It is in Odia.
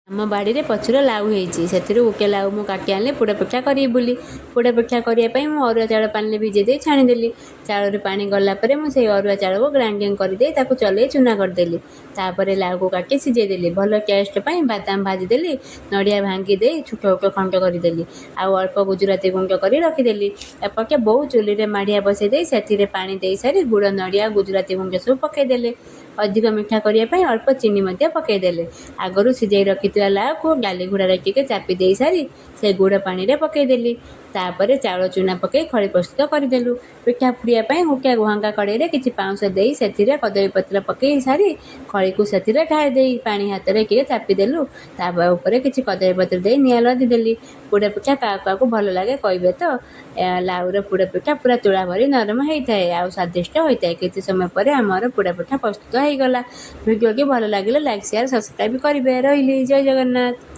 ଆମ ବାଡ଼ିରେ ପ୍ରଚୁର ଲାଉ ହେଇଛି। ସେଥିରୁ ଗୋଟେ ଲାଉ ମୁଁ କାଟି ଆଣିଲି ପୋଡ଼ ପିଠା କରିବି ବୋଲି। ପୋଡ଼ ପିଠା କରିବା ପାଇଁ ମୁଁ ଅରୁଆ ଚାଉଳ ପାଣିରେ ଭିଜେଇ ଦେଇ ଛାଣିଦେଲି। ଚାଉଳରୁ ପାଣି ଗଲା ପରେ ମୁଁ ସେଇ ଅରୁଆ ଚାଉଳକୁ ଗ୍ରାଇଣ୍ଡିଙ୍ଗ କରିଦେଇ ତାକୁ ଚଲେଇ ଚୁନା କରିଦେଲି। ତାପରେ ଲାଉକୁ କାଟି ସିଝେଇ ଦେଲି। ଭଲ ଟେଷ୍ଟ ପାଇଁ ବାଦାମ ଭାଜିଦେଲି, ନଡ଼ିଆ ଭାଙ୍ଗି ଦେଇ ଛୋଟ ଛୋଟ ଖଣ୍ଡ କରିଦେଲି ଆଉ ଅଳ୍ପ ଗୁଜୁରାତି ଗୁଣ୍ଡ କରି ରଖିଦେଲି। ଏପଟେ ବୋଉ ଚୁଲିରେ ମାଢ଼ିଆ ବସେଇ ଦେଇ ସେଥିରେ ପାଣି ଦେଇସାରି ଗୁଡ଼, ନଡ଼ିଆ, ଗୁଜୁରାତି ଗୁଣ୍ଡ ସବୁ ପକାଇଦେଲେ। ଅଧିକ ମିଠା କରିବା ପାଇଁ ଅଳ୍ପ ଚିନି ମଧ୍ୟ ପକାଇଦେଲେ। ଆଗରୁ ସିଝେଇ ରଖିଥିବା ଲାଉକୁ ଡାଲି ଘୋଡ଼ାରେ ଟିକେ ଚାପି ଦେଇସାରି ସେ ଗୁଡ଼ ପାଣିରେ ପକାଇଦେଲି। ତାପରେ ଚାଉଳ ଚୁନା ପକାଇ ଖଳି ପ୍ରସ୍ତୁତ କରିଦେଲୁ। ପିଠା ପୁଡ଼ିବା ପାଇଁ ଗୋଟେ ଭଙ୍ଗା କଡ଼େଇରେ କିଛି ପାଉଁଶ ଦେଇ ସେଥିରେ କଦଳୀ ପତ୍ର ପକାଇ ସାରି ଖଳିକୁ ସେଥିରେ ଢାଳି ଦେଇ ପାଣି ହାତରେ ଟିକେ ଚାପିଦେଲୁ। ତା ଉପରେ କିଛି କଦଳୀ ପତ୍ର ଦେଇ ନିଆଁ ଲଦିଦେଲି। ପୋଡ଼ ପିଠା କାହାକୁ କାହାକୁ ଭଲ ଲାଗେ କହିବେ ତ? ଲାଉର ପୋଡ଼ ପିଠା ପୁରା ତୁଳା ଭଳି ନରମ ହେଇଥାଏ ଆଉ ସ୍ୱାଦିଷ୍ଟ ହୋଇଥାଏ। କିଛି ସମୟ ପରେ ଆମର ପୋଡ଼ ପିଠା ପ୍ରସ୍ତୁତ ହେଇଗଲା। ଭିଡ଼ିଓଟି ଭଲ ଲାଗିଲେ ଲାଇକ୍, ସେୟାର, ସବସ୍କ୍ରାଇବ୍ କରିବେ। ରହିଲି, ଜୟ ଜଗନ୍ନାଥ।